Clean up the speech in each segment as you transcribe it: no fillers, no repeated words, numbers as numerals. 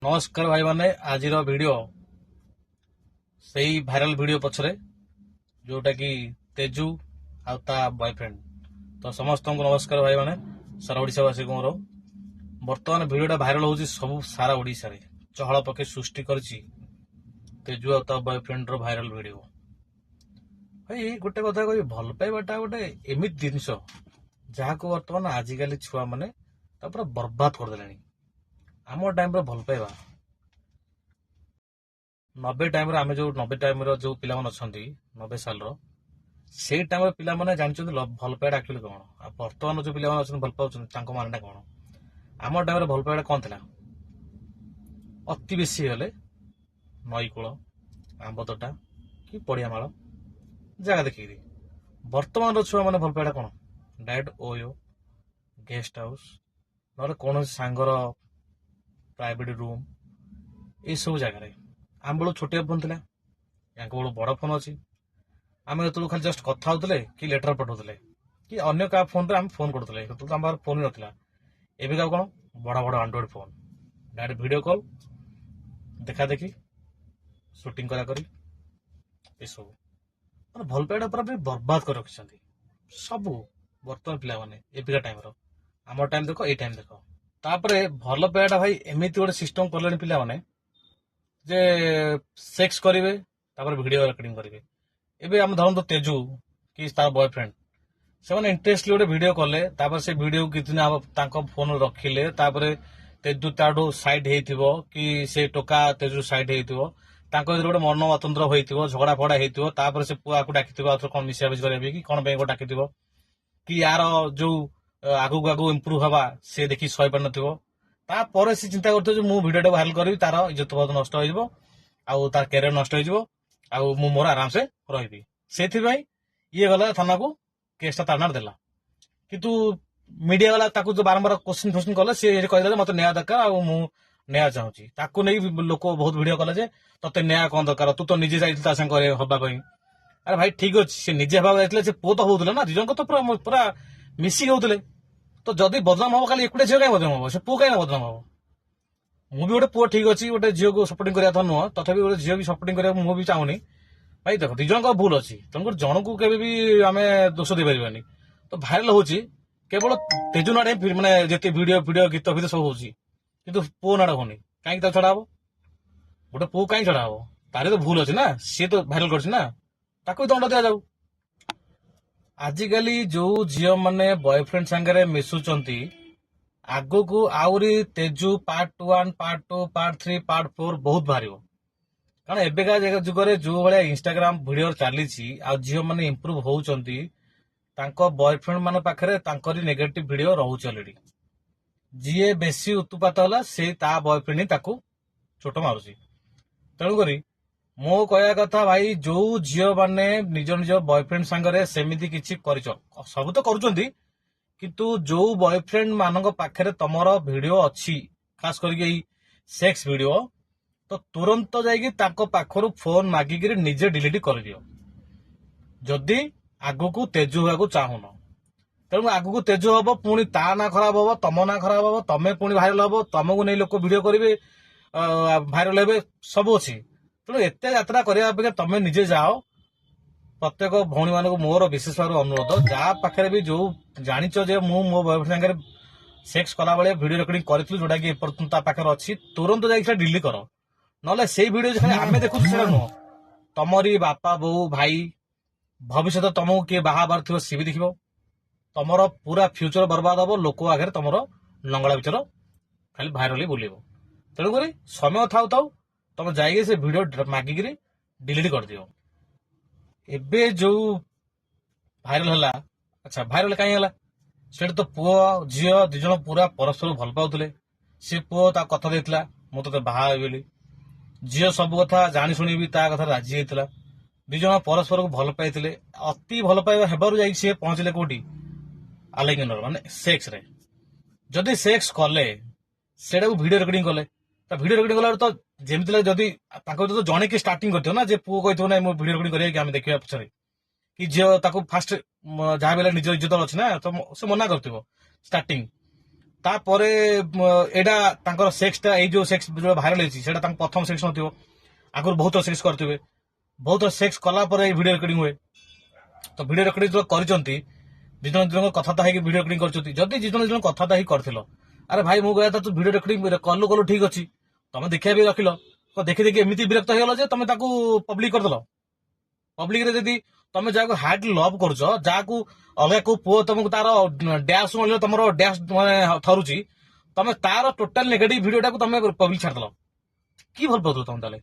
ନମସ୍କାର ଭାଇମାନେ। ଆଜିର ଭିଡ଼ିଓ ସେଇ ଭାଇରାଲ ଭିଡ଼ିଓ ପଛରେ, ଯୋଉଟା କି ତେଜୁ ଆଉ ତା ବୟଫ୍ରେଣ୍ଡ। ତ ସମସ୍ତଙ୍କୁ ନମସ୍କାର ଭାଇମାନେ, ସାରା ଓଡ଼ିଶାବାସୀଙ୍କୁ ମୋର। ବର୍ତ୍ତମାନ ଭିଡ଼ିଓଟା ଭାଇରାଲ ହଉଛି ସବୁ ସାରା ଓଡ଼ିଶାରେ। ଚହଳ ପକେଇ ସୃଷ୍ଟି କରିଛି ତେଜୁ ଆଉ ତା ବୟଫ୍ରେଣ୍ଡର ଭାଇରାଲ ଭିଡ଼ିଓ। ଭାଇ, ଗୋଟେ କଥା କହିବି, ଭଲ ପାଇବାଟା ଗୋଟେ ଏମିତି ଜିନିଷ ଯାହାକୁ ବର୍ତ୍ତମାନ ଆଜିକାଲି ଛୁଆମାନେ ତା ପୁରା ବର୍ବାଦ କରିଦେଲେଣି। ଆମ ଟାଇମର ଭଲ ପାଇବା, 90 ଟାଇମରେ, ଆମେ ଯୋଉ 90 ଟାଇମର ଯୋଉ ପିଲାମାନେ ଅଛନ୍ତି, 90 ସାଲର, ସେଇ ଟାଇମର ପିଲାମାନେ ଜାଣିଛନ୍ତି ଭଲ ପାଇବାଟା ଆକ୍ଚୁଆଲି କଣ। ଆଉ ବର୍ତ୍ତମାନ ଯୋଉ ପିଲାମାନେ ଅଛନ୍ତି, ଭଲ ପାଉଛନ୍ତି, ତାଙ୍କ ମାନେଟା କଣ? ଆମ ଟାଇମରେ ଭଲ ପାଇବାଟା କଣ ଥିଲା? ଅତି ବେଶୀ ହେଲେ ନଈକୂଳ, ଆମ୍ବ ତୋଟା କି ପଡ଼ିଆମାଳ ଜାଗା ଦେଖିକିରି। ବର୍ତ୍ତମାନର ଛୁଆମାନେ ଭଲ ପାଇବାଟା କଣ? ଡାଇରେକ୍ଟ ଓୟୋ, ଗେଷ୍ଟ ହାଉସ୍, ନହେଲେ କୌଣସି ସାଙ୍ଗର ପ୍ରାଇଭେଟ ରୁମ୍, ଏସବୁ ଜାଗାରେ। ଆମ ବେଳକୁ ଛୋଟିଆ ଫୋନ୍ ଥିଲା, ୟାଙ୍କ ବେଳକୁ ବଡ଼ ଫୋନ୍ ଅଛି। ଆମେ ଯେତେବେଳକୁ ଖାଲି ଜଷ୍ଟ କଥା ହଉଥିଲେ କି ଲେଟର ପଠାଉଥିଲେ କି ଅନ୍ୟ କାହା ଫୋନରେ ଆମେ ଫୋନ୍ କରୁଥିଲେ, ସେତେବେଳେ ତ ଆମ ପାଖରେ ଫୋନ୍ ହିଁ ନଥିଲା। ଏବେ ଆଉ କଣ, ବଡ଼ ବଡ଼ Android phone, direct video call, ଦେଖା ଦେଖି, ସୁଟିଂ କରା କରି, ଏସବୁ। ମାନେ ଭଲ ପାଇବାଟା ପୁରା ପୁରି ବର୍ବାଦ କରି ରଖିଛନ୍ତି ସବୁ ବର୍ତ୍ତମାନ ପିଲାମାନେ ଏବେକା ଟାଇମର। ଆମ ଟାଇମ ଦେଖ, ଏଇ ଟାଇମ ଦେଖ। ତାପରେ ଭଲ ପାଇବାଟା ଭାଇ ଏମିତି ଗୋଟେ ସିଷ୍ଟମ କଲେଣି ପିଲାମାନେ ଯେ ସେକ୍ସ କରିବେ, ତାପରେ ଭିଡ଼ିଓ ରେକର୍ଡିଂ କରିବେ। ଏବେ ଆମେ ଧରନ୍ତୁ ତେଜୁ କି ତାର ବୟଫ୍ରେଣ୍ଡ, ସେମାନେ ଇଣ୍ଟରେଷ୍ଟଲି ଗୋଟେ ଭିଡ଼ିଓ କଲେ, ତାପରେ ସେ ଭିଡ଼ିଓ କିଛି ଦିନ ତାଙ୍କ ଫୋନରେ ରଖିଲେ, ତାପରେ ତେଜୁ ତାଠୁ ସାଇଡ୍ ହେଇଥିବ କି ସେ ଟୋକା ତେଜୁ ସାଇଡ୍ ହେଇଥିବ, ତାଙ୍କ ଭିତରେ ଗୋଟେ ମନ ମତାନ୍ତର ହେଇଥିବ, ଝଗଡା ଫଗଡା ହେଇଥିବ। ତାପରେ ସେ ପୁଅକୁ ଡାକିଥିବ ଆଉ କଣ ମିଶିଆ ମିଶି କରିବା ପାଇଁ କି କଣ ପାଇଁ ଗୋଟେ ଡାକିଥିବ କି ୟାର ଯୋଉ ଆଗକୁ ଆଗକୁ ଇମ୍ପ୍ରୁଭ ହବା ସେ ଦେଖି ସହି ପାରୁନଥିବ। ତାପରେ ସେ ଚିନ୍ତା କରୁଥିବ ଯେ ମୁଁ ଭିଡ଼ିଓଟା ଭାଇରାଲ କରିବି, ତାର ଇଜ୍ଜତ ବହୁତ ନଷ୍ଟ ହେଇଯିବ ଆଉ ତାର କ୍ୟାରିୟର ନଷ୍ଟ ହେଇଯିବ ଆଉ ମୁଁ ମୋର ଆରାମସେ ରହିବି। ସେଥିପାଇଁ ଇଏ ଗଲା ଥାନାକୁ, କେସଟା ତା ନାଁରେ ଦେଲା। କିନ୍ତୁ ମିଡିଆ ବାଲା ତାକୁ ଯୋଉ ବାରମ୍ବାର କୋଶ୍ଚିନ୍ ଫୋଶ୍ଚିନ୍ କଲେ, ସେ କହିଲା ଯେ ମତେ ନ୍ୟାୟ ଦରକାର ଆଉ ମୁଁ ନ୍ୟାୟ ଚାହୁଁଛି। ତାକୁ ନେଇ ଲୋକ ବହୁତ ଭିଡ଼ିଓ କଲେ ଯେ ତତେ ନ୍ୟାୟ କଣ ଦରକାର, ତୁ ତ ନିଜେ ଯାଇଥିଲୁ ତା ସାଙ୍ଗରେ ହବା ପାଇଁ। ଆରେ ଭାଇ, ଠିକ ଅଛି, ସେ ନିଜେ ହେବାକୁ ଯାଇଥିଲେ, ସେ ପୁଅ ତ ହଉଥିଲେ ନା, ଦି ଜଣଙ୍କ ତ ପୁରା ପୁରା ମିଶିକି ହଉଥିଲେ। ତ ଯଦି ବଦନାମ ହବ, ଖାଲି ଏକୁଟିଆ ଝିଅ କାହିଁ ବଦନାମ ହବ? ସେ ପୁଅ କାହିଁ ନା ବଦନାମ ହବ? ମୁଁ ବି ଗୋଟେ ପୁଅ, ଠିକ ଅଛି, ଗୋଟେ ଝିଅକୁ ସପୋର୍ଟିଂ କରିବା କଥା ନୁହଁ, ତଥାପି ଗୋଟେ ଝିଅ ବି ସପୋର୍ଟିଂ କରିବାକୁ ମୁଁ ବି ଚାହୁଁନି। ଭାଇ ଦେଖ, ଦି ଜଣଙ୍କ ଭୁଲ ଅଛି, ତେଣୁକରି ଜଣକୁ କେବେ ବି ଆମେ ଦୋଷ ଦେଇପାରିବାନି। ତ ଭାଇରାଲ ହଉଛି କେବଳ ତେଜୁ ନାଡ଼େ, ମାନେ ଯେତେ ଭିଡିଓ ଫିଡିଓ, ଗୀତ ଫିତ ସବୁ ହଉଛି, କିନ୍ତୁ ପୁଅ ନାଡ଼େ ହଉନି। କାହିଁକି ତାକୁ ଛଡା ହବ? ଗୋଟେ ପୁଅ କାହିଁ ଛଡା ହବ? ତାର ତ ଭୁଲ ଅଛି ନା, ସିଏ ତ ଭାଇରାଲ କରିଛି ନା, ତାକୁ ବି ଦଣ୍ଡ ଦିଆଯାଉ। ଆଜିକାଲି ଯୋଉ ଝିଅମାନେ ବୟଫ୍ରେଣ୍ଡ ସାଙ୍ଗରେ ମିଶୁଛନ୍ତି, ଆଗକୁ ଆହୁରି Teju part 1, part 2, part 3, part 4 ବହୁତ ବାହାରିବ। କାରଣ ଏବେକା ଯୁଗରେ ଯୋଉ ଭଳିଆ ଇନଷ୍ଟାଗ୍ରାମ ଭିଡିଓ ଚାଲିଛି ଆଉ ଝିଅମାନେ ଇମ୍ପ୍ରୁଭ ହଉଛନ୍ତି, ତାଙ୍କ ବୟଫ୍ରେଣ୍ଡ ମାନଙ୍କ ପାଖରେ ତାଙ୍କରି ନେଗେଟିଭ ଭିଡିଓ ରହୁଛି ଅଲରେଡି। ଯିଏ ବେଶୀ ଉତ୍ପାତ ହେଲା, ସେ ତା ବୟଫ୍ରେଣ୍ଡ ହିଁ ତାକୁ ଚୋଟ ମାରୁଛି। ତେଣୁକରି ମୋ କହିବା କଥା ଭାଇ, ଯୋଉ ଝିଅମାନେ ନିଜ ନିଜ ବୟଫ୍ରେଣ୍ଡ ସାଙ୍ଗରେ ସେମିତି କିଛି କରିଛ, ସବୁ ତ କରୁଛନ୍ତି, କିନ୍ତୁ ଯୋଉ ବୟଫ୍ରେଣ୍ଡ ମାନଙ୍କ ପାଖରେ ତମର ଭିଡିଓ ଅଛି, ଖାସ କରିକି ଏଇ ସେକ୍ସ ଭିଡିଓ, ତ ତୁରନ୍ତ ଯାଇକି ତାଙ୍କ ପାଖରୁ ଫୋନ ମାଗିକିରି ନିଜେ ଡିଲିଟ କରିଦିଅ, ଯଦି ଆଗକୁ ତେଜୁ ହେବାକୁ ଚାହୁଁନ। ତେଣୁ ଆଗକୁ ତେଜୁ ହବ, ପୁଣି ତା ନାଁ ଖରାପ ହବ, ତମ ନାଁ ଖରାପ ହବ, ତମେ ପୁଣି ଭାଇରାଲ ହବ, ତମକୁ ନେଇ ଲୋକ ଭିଡିଓ କରିବେ, ଭାଇରାଲ ହେବେ, ସବୁ ଅଛି। ତେଣୁ ଏତେ ଯାତ୍ରା କରିବା ଅପେକ୍ଷା ତମେ ନିଜେ ଯାଅ। ପ୍ରତ୍ୟେକ ଭଉଣୀ ମାନଙ୍କୁ ମୋର ବିଶେଷ ଭାବରେ ଅନୁରୋଧ, ଯାହା ପାଖରେ ବି ଯୋଉ ଜାଣିଛ ଯେ ମୁଁ ମୋ ବୟଫ୍ରେଣ୍ଡ ସାଙ୍ଗରେ ସେକ୍ସ କଲା ବେଳେ ଭିଡିଓ ରେକର୍ଡିଂ କରିଥିଲି, ଯୋଉଟା କି ଏପର୍ଯ୍ୟନ୍ତ ତା ପାଖରେ ଅଛି, ତୁରନ୍ତ ଯାଇକି ସେଟା ଡିଲିଟ କର। ନହେଲେ ସେଇ ଭିଡିଓ ଖାଲି ଆମେ ଦେଖୁଛୁ ସେଇଟା ନୁହଁ, ତମରି ବାପା, ବୋଉ, ଭାଇ, ଭବିଷ୍ୟତ ତମକୁ କିଏ ବାହା ହେବାର ଥିବ ସିଏ ବି ଦେଖିବ। ତମର ପୁରା ଫ୍ୟୁଚର ବର୍ବାଦ ହବ, ଲୋକ ଆଗରେ ତମର ଲଙ୍ଗଳା ବିଚାର ଖାଲି ଭାଇରାଲ ବୁଲିବ। ତେଣୁକରି ସମୟ ଥାଉ ଥାଉ ତମେ ଯାଇକି ସେ ଭିଡିଓ ମାଗିକିରି ଡିଲିଟ କରିଦିଅ। ଏବେ ଯୋଉ ଭାଇରାଲ ହେଲା, ଆଚ୍ଛା, ଭାଇରାଲ କାହିଁ ହେଲା? ସେଠି ତ ପୁଅ ଝିଅ ଦି ଜଣ ପୁରା ପରସ୍ପରକୁ ଭଲ ପାଉଥିଲେ। ସେ ପୁଅ ତା କଥା ଦେଇଥିଲା, ମୁଁ ତତେ ବାହା ହେବି ବୋଲି। ଝିଅ ସବୁ କଥା ଜାଣି ଶୁଣି ବି ତା କଥା ରାଜି ହେଇଥିଲା। ଦି ଜଣ ପରସ୍ପରକୁ ଭଲ ପାଇଥିଲେ। ଅତି ଭଲ ପାଇବା ହେବାରୁ ଯାଇକି ସିଏ ପହଞ୍ଚିଲେ କୋଉଠି? ଆଲିଙ୍ଗନର, ମାନେ ସେକ୍ସରେ। ଯଦି ସେକ୍ସ କଲେ, ସେଇଟାକୁ ଭିଡିଓ ରେକର୍ଡିଂ କଲେ, ତା ଭିଡିଓ ରେକର୍ଡିଂ କଲା ତ ଯେମିତି ଲାଗେ, ଯଦି ତାଙ୍କ ଭିତରେ ତ ଜଣେ କିଏ ଷ୍ଟାର୍ଟିଂ କରିଥିବ ନା, ଯେ ପୁଅ କହିଥିବ ନାଇଁ, ମୁଁ ଭିଡିଓ ରେକର୍ଡିଂ କରିବା କି ଆମେ ଦେଖିବା ପଛରେ, କି ଝିଅ ତାକୁ ଫାଷ୍ଟ ଯାହା ବି ହେଲେ ନିଜ ଇଜ୍ଜତ ଅଛି ନା, ତ ସେ ମନା କରିଥିବ ଷ୍ଟାର୍ଟିଂ। ତାପରେ ଏଇଟା ତାଙ୍କର ସେକ୍ସଟା, ଏଇ ଯୋଉ ସେକ୍ସ ଯୋଉ ଭାଇରାଲ ହେଇଛି, ସେଇଟା ତାଙ୍କ ପ୍ରଥମ ସେକ୍ସ ନଥିବ। ଆଗରୁ ବହୁତ ସେକ୍ସ କରିଥିବେ। ବହୁତ ସେକ୍ସ କଲା ପରେ ଏଇ ଭିଡିଓ ରେକର୍ଡିଂ ହୁଏ। ତ ଭିଡିଓ ରେକର୍ଡିଂ ଯେତେବେଳେ କରିଛନ୍ତି, ଦି ଜଣ ଦି ଜଣଙ୍କ କଥାବାର୍ତ୍ତା ହେଇକି ଭିଡିଓ ରେକର୍ଡିଂ କରିଛନ୍ତି। ଯଦି ଦି ଜଣ ଦି ଜଣ କଥାବାର୍ତ୍ତା ହେଇକି କରିଥିଲ, ଆରେ ଭାଇ, ମୁଁ କହିବା ତୁ ଭିଡିଓ ରେକର୍ଡିଂ କଲୁ କଲୁ, ଠିକ ଅଛି, ତମେ ଦେଖିବା ବି ରଖିଲ ତ, ଦେଖି ଦେଖି ଏମିତି ବିରକ୍ତ ହେଇଗଲ ଯେ ତମେ ତାକୁ ପବ୍ଲିକ କରିଦେଲ। ପବ୍ଲିକରେ ଯଦି ତମେ ଯାହାକୁ ହାର୍ଡ ଲଭ୍ କରୁଛ, ଯାହାକୁ ଅଲଗା କୋଉ ପୁଅ ତମକୁ ତାର ଡ୍ୟାସ୍ ଶୁଣିଲେ ତମର ଡ୍ୟାସ୍ ମାନେ ଥରୁଛି, ତମେ ତାର ଟୋଟାଲ ନେଗେଟିଭ ଭିଡିଓଟାକୁ ତମେ ପବ୍ଲିକ ଛାଡ଼ିଦେଲ। କି ଭଲ ପାଉଥିଲ ତମେ ତାହେଲେ?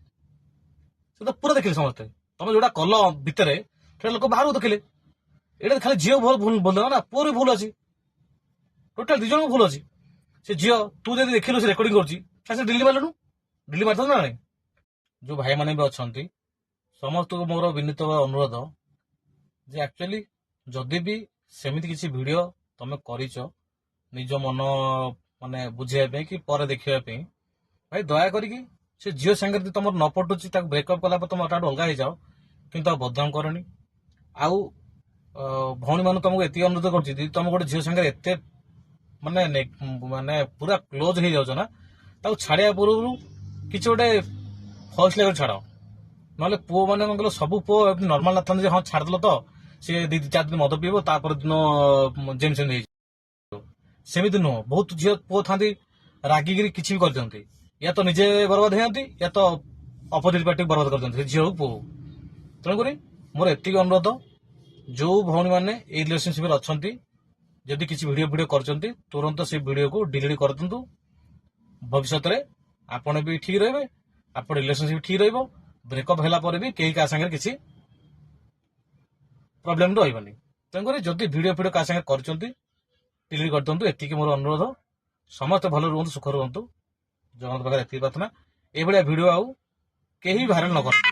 ସେ ତ ପୁରା ଦେଖିଲେ ସମସ୍ତେ। ତମେ ଯୋଉଟା କଲ ଭିତରେ, ସେଟା ଲୋକ ବାହାରକୁ ଦେଖିଲେ। ଏଇଟା ଖାଲି ଝିଅ ଭୁଲ ଭୁଲ ଭୁଲ ନା, ପୁଅର ବି ଭୁଲ ଅଛି। ଟୋଟାଲ ଦି ଜଣଙ୍କ ଭୁଲ ଅଛି। ସେ ଝିଅ, ତୁ ଯଦି ଦେଖିଲୁ ସେ ରେକର୍ଡିଂ କରୁଛି, ସେ ଡିଲିଟ୍ ମାରିଲୁନୁ? ଡିଲିଟ୍ ମାରିଥାନ୍ତୁ ନା ନାଇଁ? ଯୋଉ ଭାଇମାନେ ବି ଅଛନ୍ତି, ସମସ୍ତଙ୍କୁ ମୋର ବିନୀତ ଅନୁରୋଧ ଯେ ଆକ୍ଚୁଆଲି ଯଦି ବି ସେମିତି କିଛି ଭିଡିଓ ତମେ କରିଛ ନିଜ ମନ ମାନେ ବୁଝେଇବା ପାଇଁ କି ପରେ ଦେଖିବା ପାଇଁ, ଭାଇ, ଦୟା କରିକି ସେ ଝିଅ ସାଙ୍ଗରେ ଯଦି ତମର ନ ପଟୁଛି, ତାକୁ ବ୍ରେକଅପ୍ କଲା ପରେ ତମ ତାଠୁ ଅଲଗା ହେଇଯାଅ, କିନ୍ତୁ ଆଉ ବଦନାମ କରନି। ଆଉ ଭଉଣୀ ମାନେ, ତମକୁ ଏତିକି ଅନୁରୋଧ କରୁଛି, ଯଦି ତମେ ଗୋଟେ ଝିଅ ସାଙ୍ଗରେ ଏତେ ମାନେ ପୁରା କ୍ଲୋଜ ହେଇଯାଉଛ ନା, ତାକୁ ଛାଡିବା ପୂର୍ବରୁ କିଛି ଗୋଟେ ଫଇସଲା କରି ଛାଡ। ନହେଲେ ପୁଅ ମାନେ କଣ କହିଲ, ସବୁ ପୁଅ ନର୍ମାଲ ନଥାନ୍ତି ଯେ ହଁ, ଛାଡିଦେଲ ତ ସେ 2-4 ଦିନ ମଦ ପିଇବ, ତାପର ଦିନ ଯେମିତି ସେମିତି ହେଇଯିବ। ସେମିତି ନୁହଁ। ବହୁତ ଝିଅ ପୁଅ ଥାନ୍ତି, ରାଗିକିରି କିଛି ବି କରିଦିଅନ୍ତି। ୟା ତ ନିଜେ ବର୍ବାଦ ହେଇଯାନ୍ତି, ୟା ତ ଅପୋଜିଟ ପାର୍ଟିକୁ ବର୍ବାଦ କରିଦିଅନ୍ତି, ସେ ଝିଅ ହଉ ପୁଅ ହଉ। ତେଣୁକରି ମୋର ଏତିକି ଅନୁରୋଧ, ଯୋଉ ଭଉଣୀ ମାନେ ଏଇ ରିଲେସନସିପରେ ଅଛନ୍ତି, ଯଦି କିଛି ଭିଡିଓ ଫିଡିଓ କରିଛନ୍ତି, ତୁରନ୍ତ ସେ ଭିଡିଓକୁ ଡିଲିଟ୍ କରିଦିଅନ୍ତୁ। ଭବିଷ୍ୟତରେ ଆପଣ ବି ଠିକ ରହିବେ, ଆପଣ ରିଲେସନସିପ ଠିକ ରହିବ। ବ୍ରେକଅପ୍ ହେଲା ପରେ ବି କେହି କାହା ସାଙ୍ଗରେ କିଛି ପ୍ରୋବ୍ଲେମ ରହିବନି। ତେଣୁକରି ଯଦି ଭିଡିଓ ଫିଡିଓ କାହା ସାଙ୍ଗରେ କରିଛନ୍ତି, ଡିଲିଟ୍ କରିଦିଅନ୍ତୁ। ଏତିକି ମୋର ଅନୁରୋଧ। ସମସ୍ତେ ଭଲ ରୁହନ୍ତୁ, ସୁଖ ରୁହନ୍ତୁ, ଜଗନ୍ନାଥ ପାଖରେ ଏତିକି ପ୍ରାର୍ଥନା। ଏଇଭଳିଆ ଭିଡିଓ ଆଉ କେହି ଭାଇରାଲ ନ କରନ୍ତୁ।